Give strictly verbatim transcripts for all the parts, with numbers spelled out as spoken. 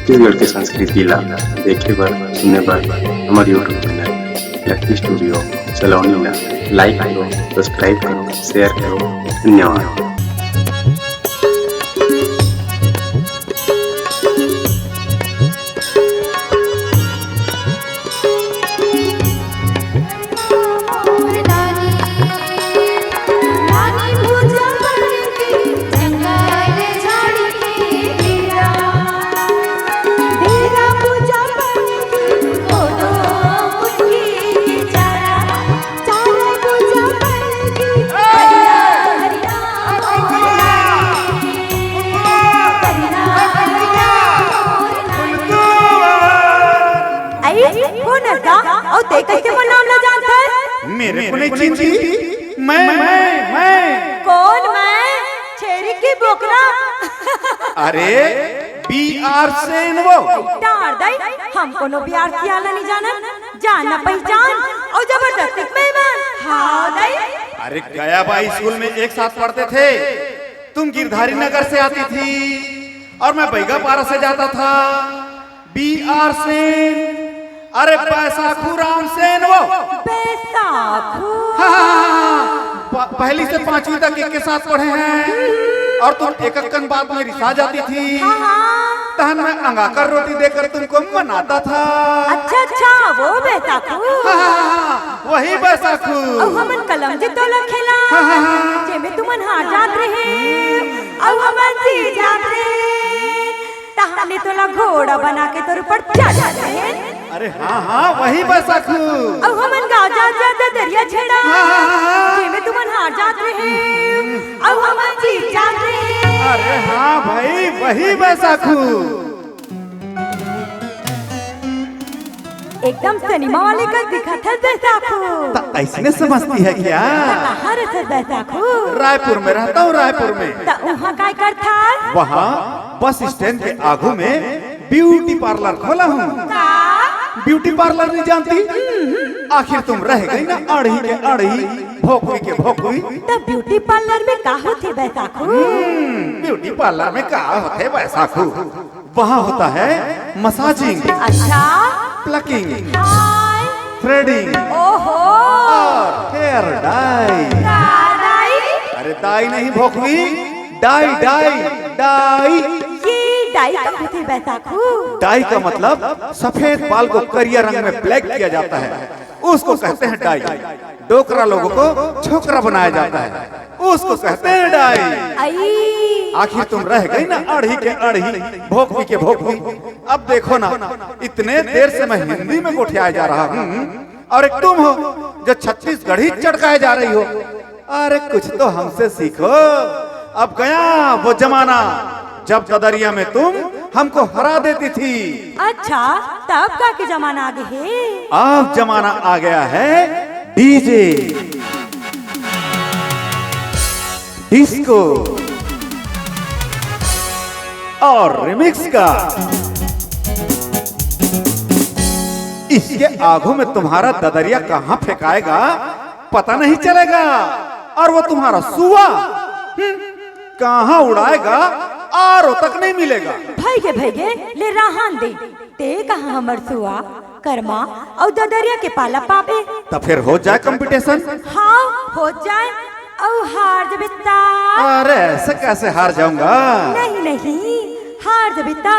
छत्तीसगढ़ के संस्कृति ला देखे बर, सुने बर हमर YouTube चैनल लकी स्टूडियो सलोनी ला लाइक करो, सब्सक्राइब करो, शेयर करो। धन्यवाद। अई, कोन हस गा? अउ ते कइसे मोर नाम ल जानथस? मेरे को नहीं चिन्हती। मैं, मैं, मैं। कौन मैं? छेरी की बोकरा? अरे, बी आर सेन वो। डार दई, हम कोनो बी आर सियान ल नहीं जानन। जान न पहचान अउ जबरदस्ती के मेहमान। हाँ दई। अरे, गया बाई स्कूल में एक साथ पढ़ते थे। तुम गिरधारी नगर से आती थी और मैं बैगापारा से जाता था। बी आर सेन, अरे बैसाखू राम सेन वो। बैसाखू। हाँ, हाँ, हाँ, हाँ। प-, पहली से पांचवी तक एक के साथ पढ़े हैं और तुम एक अक्कन बात में रिसा जाती थी। हाँ, हाँ। तहन मैं अंगाकर रोटी देकर तुमको मनाता था। अच्छा, अच्छा, वो बैसाखू। हाँ, हाँ, हाँ, हाँ, वही बैसाखू। अउ हमन कलम जे तोला खेला, हाँ, हाँ, हाँ। जेमे तुमन हार जात रहे, अउ हमन जीत जात रहे। तहाने तोला घोड़ा बना के तोर ऊपर चढ़ जाते हैं। अरे हाँ, हाँ, वही बैसाखू। अउ हमन गा जा जा जा दरिया छेड़ा। हाँ, हाँ, हाँ, हाँ। जेमे तुमन हार जात रहे, अउ हमन जीत जात रहे। अरे हाँ भाई, वही बैसाखू। एकदम सिनेमा वाले का दिखत है बैसाखू। त ऐसने समझती है क्या? त कहाँ रहते बैसाखू? रायपुर में रहता हूँ, रायपुर में। त उहाँ काय करथस? वहाँ बस स्टैंड के आगू में ब्यूटी पार्लर खोला हूँ। का? ब्यूटी पार्लर नहीं जानती? आखिर तुम रह गई ना अड़ही के अड़ही, भोकरी के भोकरी। त ब्यूटी पार्लर में का होथे बैसाखू? हम्म, ब्यूटी पार्लर में का होथे बैसाखू? वहाँ होता है मसाजिंग, अच्छा। प्लकिंग, हाय। थ्रेडिंग ओहो। और हेयर डाई। का डाई? अरे डाई नहीं भोकवी, डाई, डाई, डाई। ये डाई का होथे बैसाखू? डाई का मतलब सफेद बाल को करिया रंग में ब्लैक किया जाता है, उसको कहते हैं डाई। डोकरा लोगों को छोकरा बनाया जाता है, उसको कहते हैं डाई। आई। आखिर तुम रह गई ना अड़ही के अड़ही, भोकवी के भोकवी। अब देखो ना, इतने देर से मैं हिंदी में गोठियाया जा रहा हूँ और एक तुम हो जो छत्तीसगढ़ी चटकाए जा रही हो। अरे कुछ तो हमसे सीखो। अब गया वो जमाना जब ददरिया में तुम हमको हरा देती थी। अच्छा, तब का के जमाना आ गए है? अब जमाना आ गया है डीजे, डिस्को और रिमिक्स का। इसके आगू में तुम्हारा ददरिया कहाँ फेंकाएगा, पता नहीं चलेगा। और वो तुम्हारा सुआ, हम्म, कहाँ उड़ाएगा, आरो तक नहीं मिलेगा। भइगे, भइगे, ले रहन दे। ते कहाँ हमर सुआ, करमा अउ ददरिया के पाला पाबे? त फिर हो जाए कंपटीशन। हाँ, हो जाए। अउ हार जबे ता? अरे, ऐसे कैसे हार जाऊंगा? नहीं, नहीं, हार जबे ता।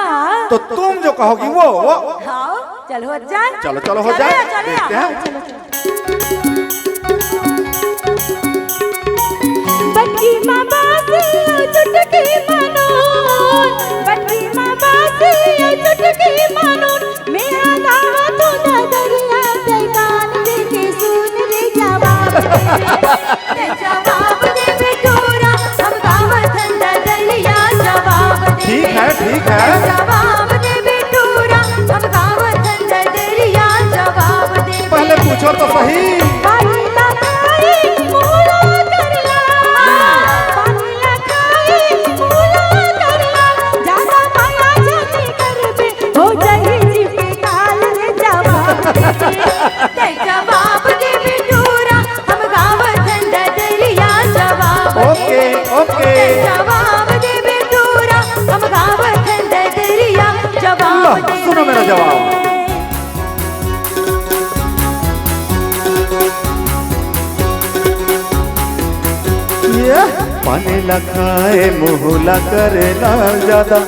तो तुम जो कहोगी वो, वो। हाँ, चल हो जाए। चलो, चलो, हो जाए। चलो, चलो, देखते हैं। चलो, चलो। बटकी मा बांसी अउ चुटकी मा नून, बटकी मा बांसी अउ चुटकी मा नून, मेहा गावत हूँ ददरिया जैकान देके सुन रे जवाब दे। जवाब दे बिटूरा, हम गावत हन ददरिया जवाब दे। ठीक है, ठीक है। जवाब दे बिटूरा, हम गावत हन ददरिया जवाब दे। पहले पूछो तो सही। पानी ला खाई, मुँह ला करला। पानी ला खाई, मुँह ला करला। ज्यादा माया जाने करबे, हो जाही जीव के काल रे जवाब दे। ते जवाब दे बिटूरा, हम गावत हन ददरिया जवाब दे। ओके, ओके। ते जवाब दे बिटूरा, हम गावत हन ददरिया जवाब ये पानी ला खाए, मुँह ला करे लाल जादा,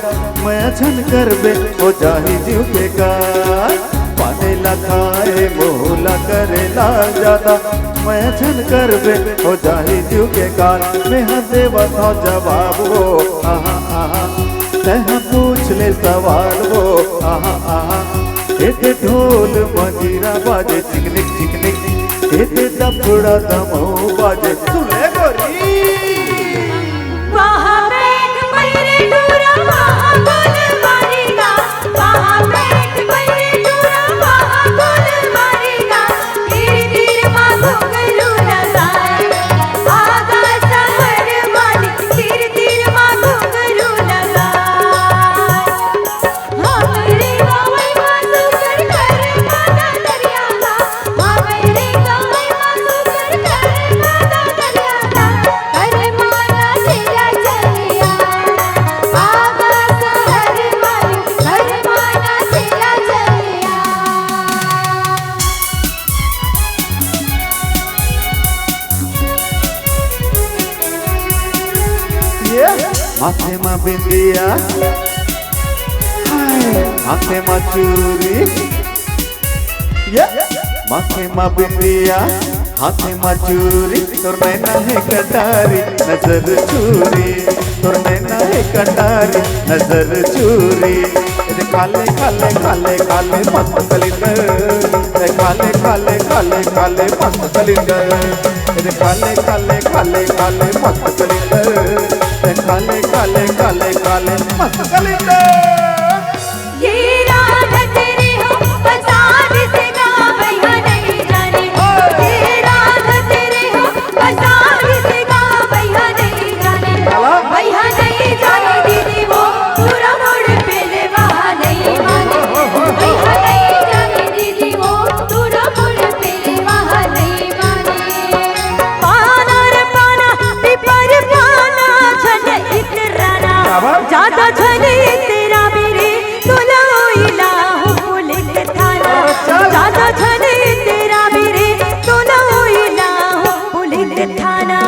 मया झन करबे, हो जाही जीव बेकार। पानी ला खाए, मुँह ला करे लाल जादा, मया झन करबे, हो जाही जीव बेकार। मैं हा देवत हौं जवाब वो, आहा, आहा, तैं हा पूछ ले सवाल वो, आहा, आहा। एदे ढोल मंजीरा बाजे चिकनिक चिकनिक, एदे दफड़ा दमऊ बाजे। सुन ले गोरी। वहाँ बैठ बहिरे टूरा, वहाँ गोल मारेगा। वहाँ बैठ बहिरे टूरा, वहाँ गोल मारेगा। तीर तीर मा घुंघरू लगाए, आगा सहर वाली। तीर तीर मा घुंघरू लगाए। हमरे गवई मा सुघर घर माता दरिया गा, हमरे गवई मा सुघर घर माता दरिया गा, घर माना तेरा चलिया, आगा सहर वाली, घर माना तेरा चलिया। ये माथे मा बिंदिया, हाय, माथे मा चूरी, ये माथे मा बिंदिया, हाथे मा चूरी, तोर नैना हे कटारी, नजर चूरी, तोर नैना हे कटारी, नजर चूरी। ए दे खाले, खाले, खाले, खाले, मस्त कलिंदर। ए दे खाले, खाले, खाले, खाले, मस्त कलिंदर। ए दे खाले, खाले, खाले, खाले, मस्त कलिंदर। ए दे खाले, खाले, खाले, खाले, मस्त कलिंदर। ये राधा तेरे हो, बता दे से गावैया नहीं जाने। ये राधा तेरे हो, बता दे से गावैया नहीं जाने। भैया नहीं जाने दीदी वो, पूरा मोड़ पे ले वहाँ नहीं माने। भैया नहीं जाने दीदी वो, पूरा मोड़ पे ले वहाँ नहीं माने। पाना रे पाना, पिपर पाना, झन इतराना। क्या बात? ज्यादा झन इतरा मेरे, तोला ओइला हो पुलिस थाना। चल। ज्यादा झन तेरा मेरे, तोला ओइला हो पुलिस थाना।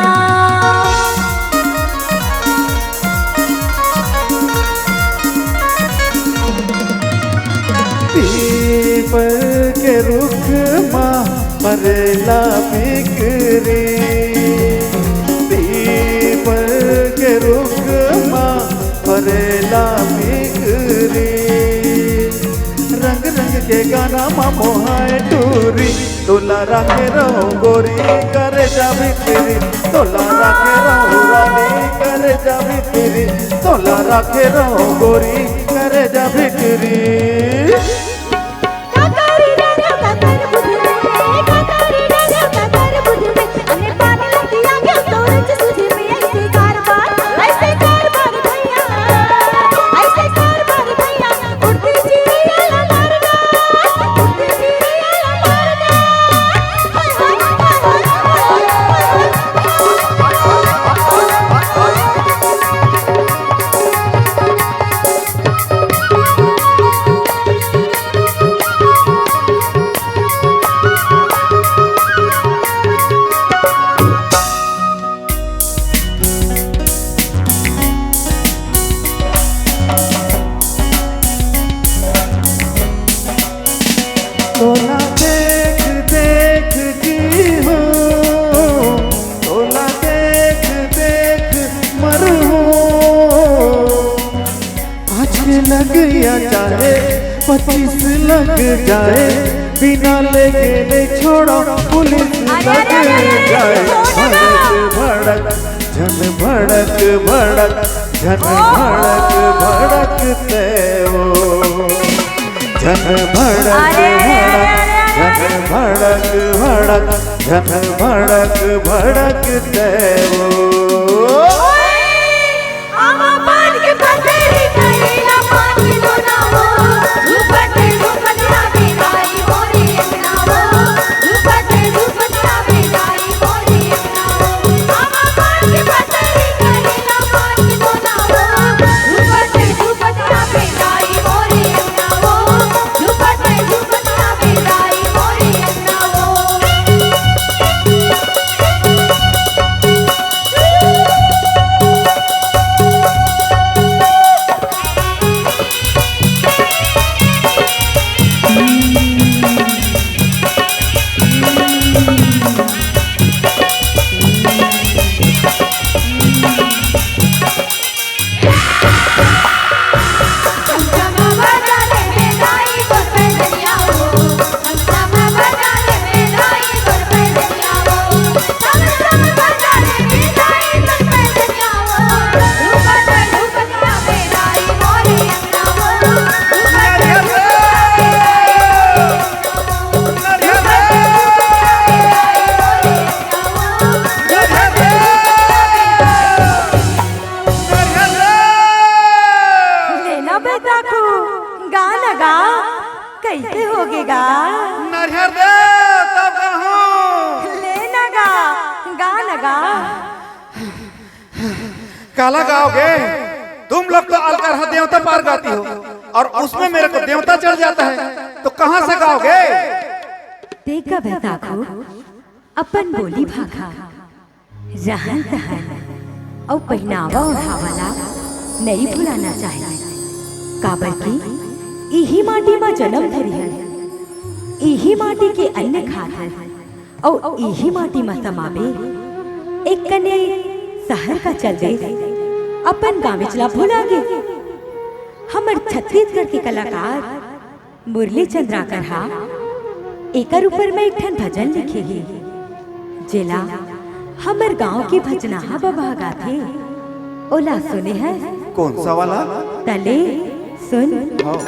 पीपल के रुख मा फरेला बिकरी, पीपल के रुख मा फरेला बिकरी। रंग रंग के गाना मा मोहाय टूरी, तोला राखे रहूं गोरी करेजा भीतरी, तोला राखे रहूं रानी करेजा भीतरी, तोला राखे रहूं गोरी करेजा भीतरी। तोला देख देख जी हो, तोला देख देख मरहूं। आज के लग या चाहे पच्चीस लग जाए, बिना लेके नहीं छोड़ो पुलिस अरे, लग अरे, अरे, अरे, जाए। छोड़ो ना। भड़क भड़क, झन भड़क भड़क, झन भड़क भड़क ते ओ। झन भड़क अरे, अरे, भड़क, अरे, अरे, झन अरे। भड़क भड़क, झन भड़क भड़क ते ओ। काला गाओगे? तुम लोग तो अलकरहा देवता पार गाती हो और उसमें मेरे को देवता चढ़ जाता है, तो कहाँ से गाओगे? देखा बैसाखू, अपन बोली भाखा, रहन सहन अउ पहिनावा ओढ़ावा ला नइ भुलाना चाहिए, काबर कि इही माटी म जनम धरी हन, इही माटी के अन्न खात हन, अउ इही माटी म समाबे। एक कने सहर का चल देस, अपन गाँवेच ला भुला गे। हमर छत्तीसगढ़ के कलाकार मुरली चंद्राकर हा एकर ऊपर में एक ठन भजन लिखे हे, जेला हमर गांव के भजनहा बबा गाथे। ओला सुने हस? कौन सा वाला? तले सुन। हाँ।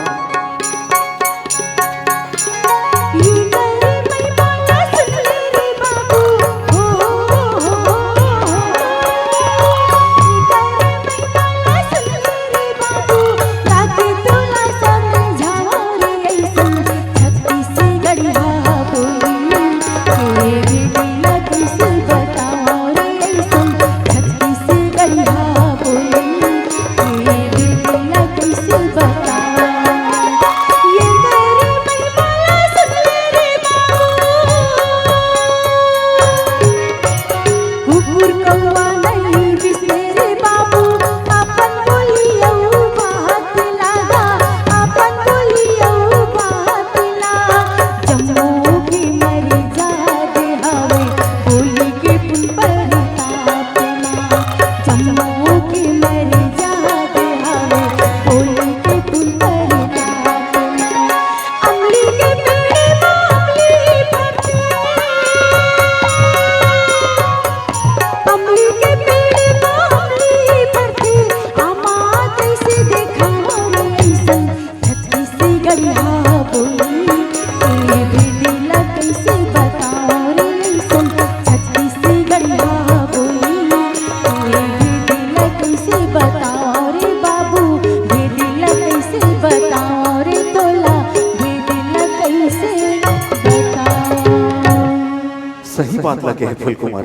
सही बात ला कहे फूलकुमार,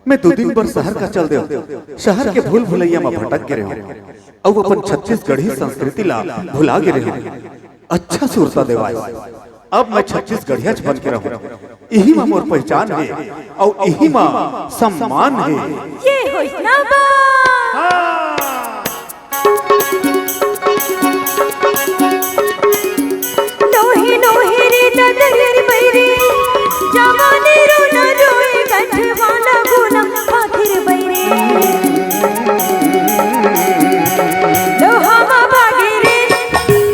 मैं दू दिन बर शहर का चल देव। शहर के भूल भुलैया म भटक गे रेहेंव, अउ अपन छत्तीसगढ़ी संस्कृति ला भुला गे रेहेंव। अच्छा सुरता देवाय, अब मैं छत्तीसगढ़ियाच बन के रहूं। इही म मोर पहचान हे, अउ इही म सम्मान हे। ये होइस ना बात। हाँ। नोहे नोहे रे ददरी रे बैरी, जवानी रोना रोए, गंठ वाला गोला हाथी रे बैरी। लोहा मा भागे रे,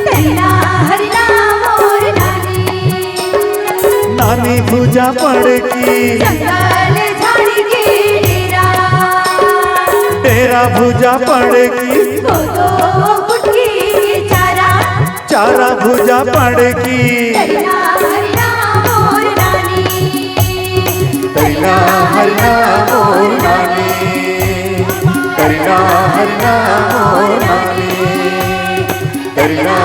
तैला हरिला मोर नानी। नानी भुजा पड़की, जंगल झाड़ी के डेरा। डेरा भुजा पड़की, कोदो कुटकी चारा। चारा भुजा पड़की। तैला हरिला मोर नानी। तैला हरिला मोर नानी। तैला हरिला मोर नानी। तैला